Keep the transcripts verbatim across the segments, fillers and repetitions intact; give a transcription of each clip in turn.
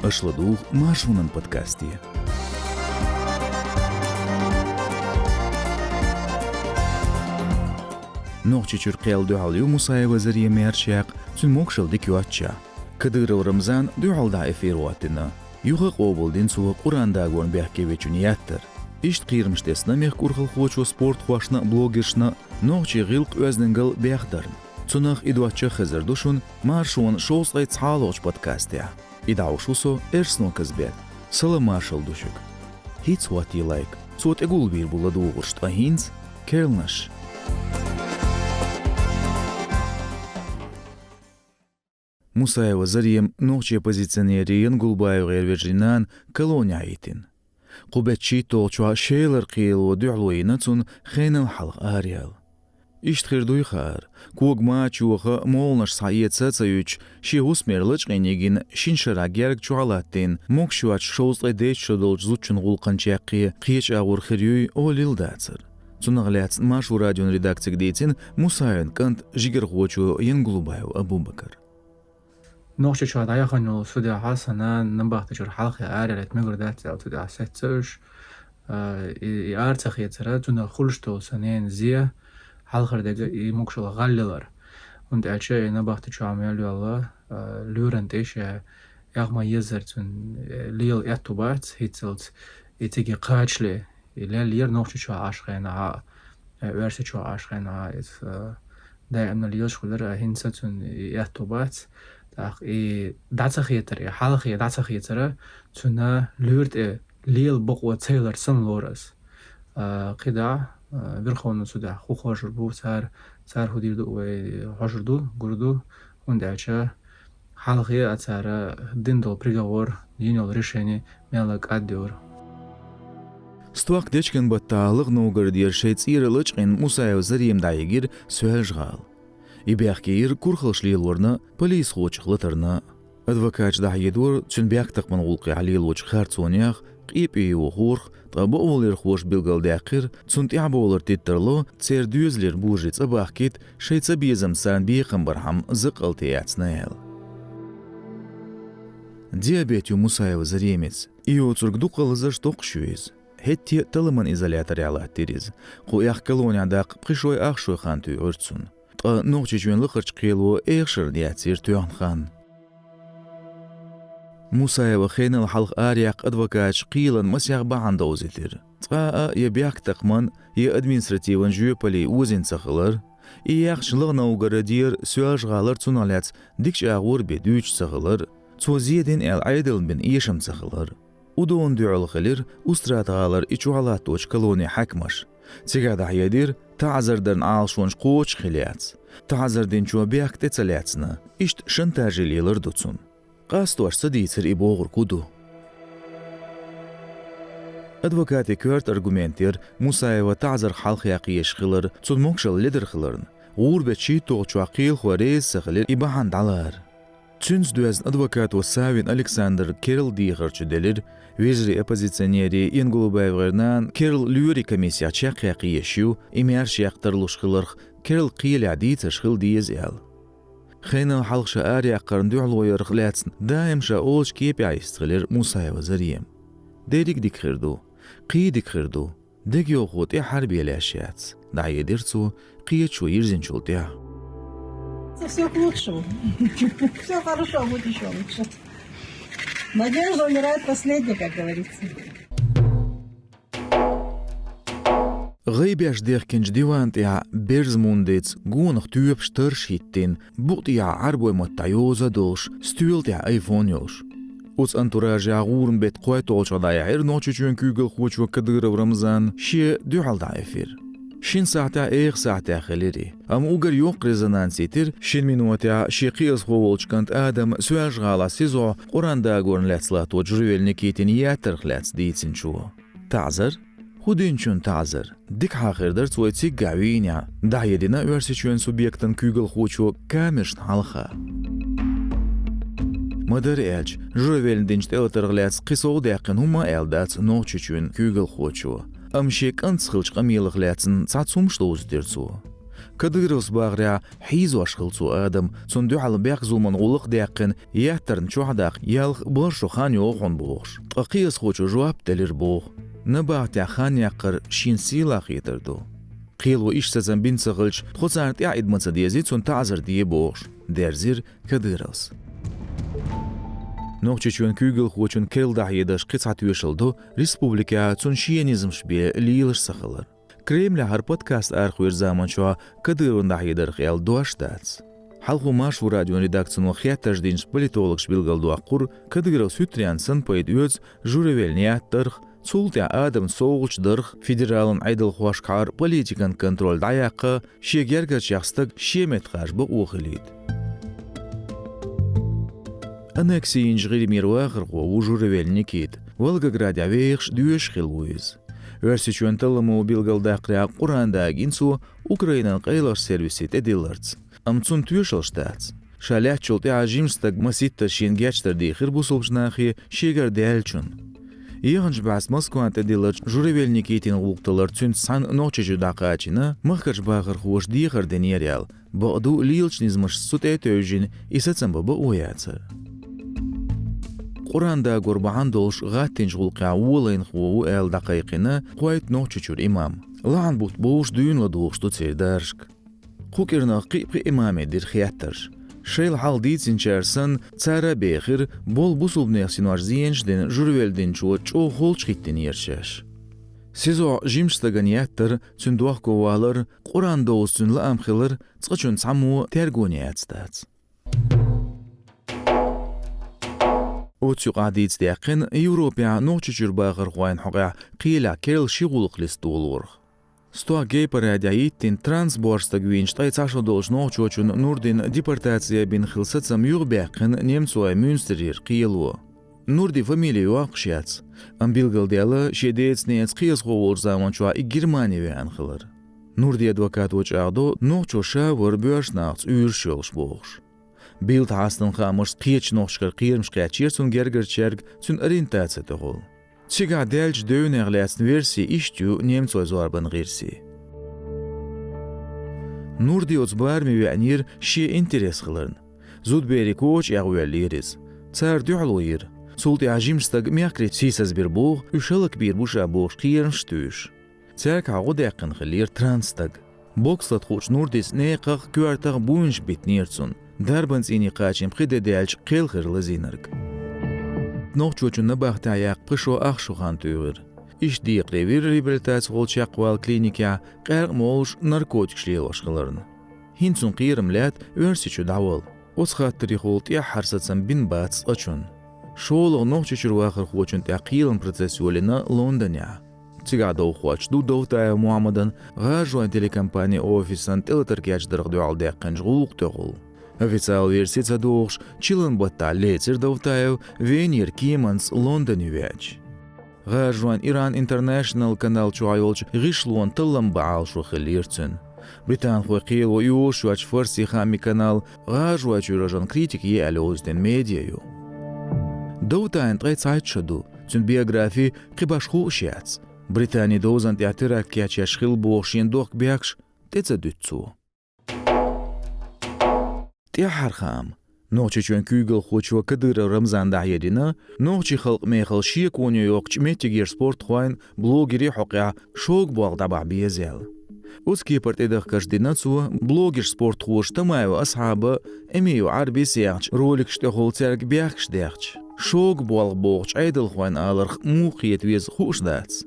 Аша ладугӀу Маршонан подкасте. Нохчийчуьра кхел дуьхьал ю Мусаева Зарема маьрша яккха, цуьнан могашалла дика йоццушехь. Кадыров Рамзана дуьхьал дӀа эфир хӀоттийна. Юха а къобалдина цо Къуръан дагорна бехке вечун еттар. Иштта кхерамаш тесна мехкан урхалхочо спортхошна а, блогершна а нохчийн гӀиллакх-оьздангалла бехдарна. Цунах а, и доцчух а хезар ду шуна Маршонан шовзткъе цхьоалагӀчу подкастехь. И дӀахьош ву со, Эрсно Казбек. Салам-маршалла ду шуьга. ХӀинца хӀоттае лайк, цо тӀегулбийр бу ладугӀурш, ткъа хӀинца керланаш. Мусаева Зарема нохчийн оппозиционере ЯнгулбаевгӀеран вежарий нана колонехь йитина. Кху беттан шийтталгӀачохь Шелара кхело дуьхьало йина цунна хенал хьалха араяла. Иштта хир дуй хаар, кога мача йоха, молханаш схьаэца а ца юьтуш, шен хӀусамера лачкъийна йигина шина шарахь герга чохь а латтийна, могуш йоцуш шовзткъе дейтта шо долчу зудчун гӀуллакхан чаккхе кхечу агӀор хир юй олийла дацара. Цунах лаьцна Маршо радион редакцига дийцина Мусаевн кӀанта жигархочо Янгулбаев Абубакара. Нохчийчохь дӀаяхана йолу судехь сан нана набахтечуьра хьалхе араяла мегар дац аьлла, цу тӀехь сецна уьш. А, и, и ара ца хецара, цунах хуьлуш долу сан ненан зен хьалхара дерг и могушалла гӀаллелира. ХӀунда аьлча и набахтечохь мел йолу, а, лоьран тӀе шен ях ма-еззара цуьнан, э, лела аьтту бац, хӀинццалц и цига кхачале. И леллера Нохчийчохь Ӏаш хенахь а, э, Оьрсийчохь Ӏаш хенахь а, иза, э, даимна лелаш хуьлура, а хӀинца цуьнан и аьтту бац. ТӀаккха и дӀа ца хетара, и хьалхе дӀа ца хецара, цуьнан лоьра тӀе лела бакъо ца ялар санна лору ас. А, кхидӀа, а, Верховный судехь хӀун хьожур бу, цара, цара хӀун дийр ду, вай хьожур ду, гур ду, хӀунда аьлча хьалхе а цара дина долу приговор, йина йолу решени мелла кӀаддевра. Стохка дечкен баттахь ЛагӀа-Новгородера шайн цӀера лачкъийна Мусаева Зарема дӀайигира Соьлжа-ГӀала. И бехке йира курхалш лелорна а, полисхочух латарна а. Адвокаташа дӀахьедора цуьнан бехктакхаман гӀуллакхехь лелочу харцонех, къепе йохорх, ткъа бакъволуьйрхоша билгалдаьккхира, цунна тӀаьхьабовлар тӀе тарло, церан доьзалера божарий цӀа бахкийта, шайн цабезамца царна бекхам бархьама закъалте яцна аьлла. Диабет ю Мусаева Заремица. И йоцург дукха лазарш доккхуш ю иза. ХӀетте а талламан изоляторехь латтийра иза. Кху эхь колонехь даккха пхи шой ах шой хан туьйхира цунна. Ткъа Нохчийчоьнан лакхарчу кхело эха шарна яцйира тоьхна хан. Мусаева хенал хьалха араяьккха адвокаташа кхелан масех бахьана довзийтира. Цкъа а я бехктакхаман, я административан жоьпалле озийна ца хилар, и яхча ЛагӀа-Новгородера, Соьлжа-ГӀалара цунах лаьцна дикачу агӀор бен дуьйцуш ца хилар, цо зе дина аьлла Ӏедална бина эшам ца хилар. Удонна дуьхьал хилира Устрада-ГӀалара и чохь латточу колонин хьаькамаш. Цигахь дӀахьедира, таӀзар даран Ӏалашонаш кхочуш хила яц. ТаӀзар динчо бехк тӀе ца лаьцна, иштта шантажи лелар ду цунна. Къастош ца дийцира и бохург хӀун ду. Адвокатийн коьрта аргумент яра Мусаева таӀзарх хьалхаяккха езаш хилар, цунна могушалла ледара хиларна. ГӀуран беттан шийтталгӀачохь кхелахой реза ца хилира и бахьана дӀалара. Цуьнца доьзна адвокато Савин Александра керла дехар чу делира, вежарий оппозиционерийн ЯнгулбаевгӀеран нана керла лоьрийн комиссехь чекхъяккха езаш ю, и маьрша яккха тарлуш хиларх керла кхелехь дийцарш хила деза аьлла. Хенал хьалха ша араяккхарна дуьхьало ярх лаьцна даим ша олучу кепехь йистхилира Мусаева Зарема. Дерриг а дика хир ду, кхин а дика хир ду, дегайовхо тӀаьххьара бен леш яц, дӀахьедира цо кхечо йирзинчул тӀаьхьа. Всё к лучшему. Всё хорошо, будет ещё лучше. Надежда умирает последней, как говорится. ГӀайбеш дехкинчу диван тӀехь берза мундица гонах тоьпаш, тарш хӀиттина, букъ тӀехьа Ӏарбойн маттахь йоза а долуш, стоьла тӀехь айфон йолуш. Оцу антуражехь гӀуран беттан кхойтталгӀачохь дӀаяьхьира Нохчийчоьнан куьйгалхочо Кадыров Рамзана шен дуьхьал дӀа эфир. Шина сахьтехь эха сахьтехь хилира и. Амма уггар йоккха резонанс йитира шина минотехь шен кхиазхо волчу кӀант Адама Соьлжа-ГӀалахь СИЗО-хь Къуръан дагорна лаьцна латточу Журавель Никитина еттарх лаьцна дийцинчо. ТаӀзар? ХӀун динчун таӀзар? Дикахьа хир дара цо и циггахь вийнехь, дӀахьедина Оьрсийчоьнан субъектан куьйгалхочо камерашна хьалха. Ма-дарра аьлча, Журавельна динчу тӀелатарх лаьцна кхин сов даьккхина хӀума а аьлла дац Нохчийчоьнан куьйгалхочо. Амма шен кӀантаца хиллачу къамелах лаьцна цхьацца хӀумнаш довзийтира цо. Кадыровс бахарехь, хьийзош хилла цо адам, цунна дуьхьал бехк-зуламан гӀуллакх а даьккхина, еттарна чохь даккха ялх-барх шо хан йогӀу хьуна бохуш. Ткъа кхиазхочо жоп делира боху: «Набахтехь хан яккхар шена сийлахь хетар ду». Кхело иштта сацам бина ца хилча, тхо царна тӀаьхьа идма ца дезий, цунна таӀзар де бохуш, дерзира Кадыровс. Нохчийчоьнан куьйгалхочун керла дӀахьедарш кхин цхьа тоьшалла ду республикехь цунна шен низамаш бен лелаш ца хилар. Кремлехь хӀара подкаст арахоьхучу заманчохь Кадыровн дӀахьедарх аьлла дош дац. Хьалхо Маршо радион редакцино хеттарш динчу политологаша билгалдоккхура, Кадыровс хӀуьттаренна санна пайда оьцу Журавельн еттарх, цул тӀаьхьа адамна совгӀаташ дарх, федералан Ӏедалхошкахьара политикан контроль дӀаяккха, шен гергарчех стаг шен метта харжа бакъо хилийта. Аннекси йинчу ГӀирмера вахархо ву Журавель Никита, Волгоградехь вехаш, доьшуш хилла ву иза. Оьрсийчоьнан талламо билгалдаккхарехь, Къуръан дагийна цо Украинан къайлахчу сервисийн тӀедилларца. Амма цунна тоьшаллаш дац. Ша лаьцначул тӀаьхьа жимачу стага маситтаза шена гечдар дийхира бусалбачу нахе шегара даьллачунна. Яханчу бӀаьста Москвана тӀедилларчу Журавель Никитин гӀуллакх талар цуьнца цхьаьна Нохчийчу дӀакхачийна, махкарчу бахархоша дехар динера аьлла, бакъду, лелачу низамашца цу тӀе а тевжина, и сацам бан бакъо яцара. Къуръан дагор бахьана долуш гӀаттийначу гӀуллакхехь волайнахо ву аьлла дӀакхайкхийна кхойтта Нохчийчуьра имам. Лахьан бутт бовш дуьйна ладугӀуш ду церан даржашка. Кху кӀирнах кхин а пхи имаме дира хеттарш. Шайл хьалха дийцинчара санна, цара а бехира, болу бусалбанех синош зенаш а дина, Журавель динчо чӀогӀа холчахӀиттинера шаьш. СИЗО-хь жимачу стагана еттар, цуьнан дохковалар, Къуръан довза цуьнан лаам хилар цкъачунна цхьаммо тергоне эцна дац. Оцу юкъахь дийца даьккхина Европехь Нохчийчуьра бахархойн хьокъехь кхелехь керла ши гӀуллакх листа долорах. Стохка гей-парадехь йиттина трансбоьрша стаг вийначу ткъе цхьа шо долчу нохчочун Нурдин депортаци бина хилла сацам юхабаьккхина немцойн Мюнстерера кхело. Нурдин фамили йоккхуш яц, амма билгалдаьлла шен деца-ненаца кхиазхо волчу заманчохь и Германи веана хилар. Нурдин адвокато чӀагӀдо, нохчо ша вара боьрша нахаца уьйраш йолуш бохуш. Билта хьастан хаамашца, кхечу нохчашкара кхерамаш кхаьчнера цуьнан гергарчаьрга цуьнан ориентаци тӀехула. Цигахь даьллачу девнех лаьцна верси иштта ю немцойн зорбанан гӀирсийн. Нурди оцу бараме веанера шен интерес хиларна. Зудаберийн коча эгӀавоьллера иза. Цара дуьхьало йира. Цул тӀаьхьа жимачу стага мехкарий сийсазбира боху, уьш хӀаллакбийр бу ша бохуш кхерамаш а туьйсуш. Цаьргахь гӀо даьккхина хиллера транс стаг. Бокс лата хуучу Нурдис некхах а, коьртах а буйнаш биттинера цунна. Дарбан цӀийне кхачийна пхи де даьлча кхел хир лазийнарг. Нохчочун набахтехь яккха пхи шо ах шо хан туьйхира. Иштта декхаре вира реабилитаци хуьлу чекхвала клиникехь, къаьркъа молуш, наркотикаш лелош хиларна. ХӀинца цунна кхерам лаьтта Оьрсийчу дӀавала. Оцу хаттарехула тӀаьххьара сацам бина бац цкъачунна. ШолгӀа Нохчийчуьра вахархочунна тӀехь кхелан процесс йолийна Лондонехь. Цигахь довхочуш ду Довтаев Мухьаммадан ГӀажаройн телекомпанин офисан тӀелатар кечдарх дуьхьал даьккхинчу гӀуллакх тӀехула. Официалан верси ца дохуш, чиллан баттахь лецира Довтаев Венера кеманца Лондоне веача. ГӀажаройн Iran International канал чохь йолчу гӀишлонан таллам бан Ӏалашо хиллера цуьнан. Британхойн кхело йозуш йоцчу фарси хаамийн канал ГӀажаройчуьра рожан критика е аьлла йовзийтина медиа ю. Довтаевн ткъе цхьайтта шо ду, цуьнан биографи кхин башха хууш яц. Британин дозанна тӀехь теракт кечъеш хилла бохуш шена дохку бехкаш тӀе ца дуьту цо. ТӀаьххьара хаам. Нохчийчоьнан куьйгалхочо Кадыров Рамзана дӀахьедина нохчийн халкъан мехала шеконе йоккхучу меттигера спортхойн, блогерийн хьокъехь шога болх дӀабахьа беза аьлла. Оцу кепара тӀедахкарш дина цо блогерш-спортхоша Тамаева Асхьаба, Эмиев Ӏарбис яьхначу роликаш тӀехула цаьрга бехкаш дехча. Шога болх бохучу Ӏедалхойн аларх муха кхета веза хууш дац.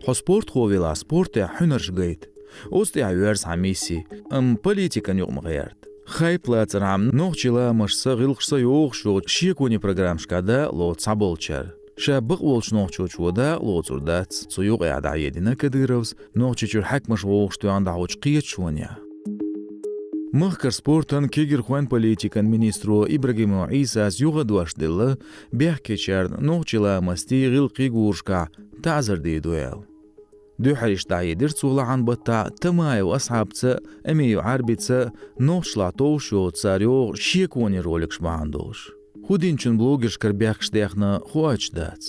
Хьо спортхо велахь, спортехь хьуьнарш гайта. Оцу тӀехь йоьрзу хьан мисси, амма политикан юкъа ма гӀерта. Хайп лацархьама, нохчийн ламасташа гӀиллакхаш йохуш йолчу шеконийн программашкахь дакъа лоцу цхьаболчара. Ша бакъволчу нохчочо дакъа лоцур дац, цу юкъехь дӀахьедина Кадыровс Нохчийчуьра хьаькамаш вовшахтоьхна дӀахьочу кхеташонехь. Махкара спортан, кегирхойн политикан министро Ибрагимов Ӏийсас юха а дош делла, бехкечарна нохчийн ламастийн, гӀиллакхийн гурашкахь таӀзар дийр ду аьлла. Дуьххьара иштта дӀахьедира цо лахьан баттахь Тамаев Асхьабца а, Эмиев Ӏарбица а нохчашлахь товш йоцу цара йоху шеконийн роликаш бахьана долуш. ХӀун динчун блогершкара бехкаш дехна хоуьйтуш дац.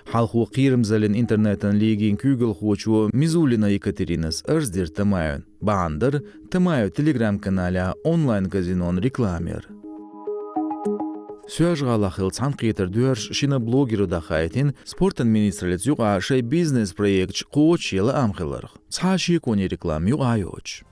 Хьалхо кхерамзаллин интернетан лигин куьйгалхочо Мизулина Екатеринас арз дира Тамаевна. Бахьана дара Тамаева Telegram-каналехь онлайн-казинон реклама яр. Соьлжа-ГӀалахь хилла цхьаьнакхетар доьрзуш шина блогеро дӀахаийтина спортан министраллица юкъахь шайн бизнес-проекташ кхочушъян лаам хиларх. Цхьа а шеконе реклама юкъахь йоцуш.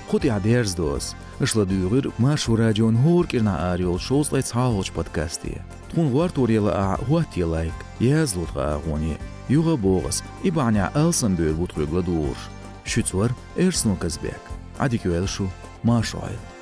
Кху тӀехь дерзадо ас. Аша ладуьйгӀира Маршо радион хӀора кӀирнахь арайолчу шовзткъе цхьалгӀачу подкасте. Тхуна гӀортор яла ахь, хӀоттае лайк, язло тхан агӀоне. Юха а боху ас, и бахьанехь алсамбевр бу тхоьга ладугӀурш. Шуьца вара Эрсно Казбек. Ӏадика йойла шу, маршо Ӏойла.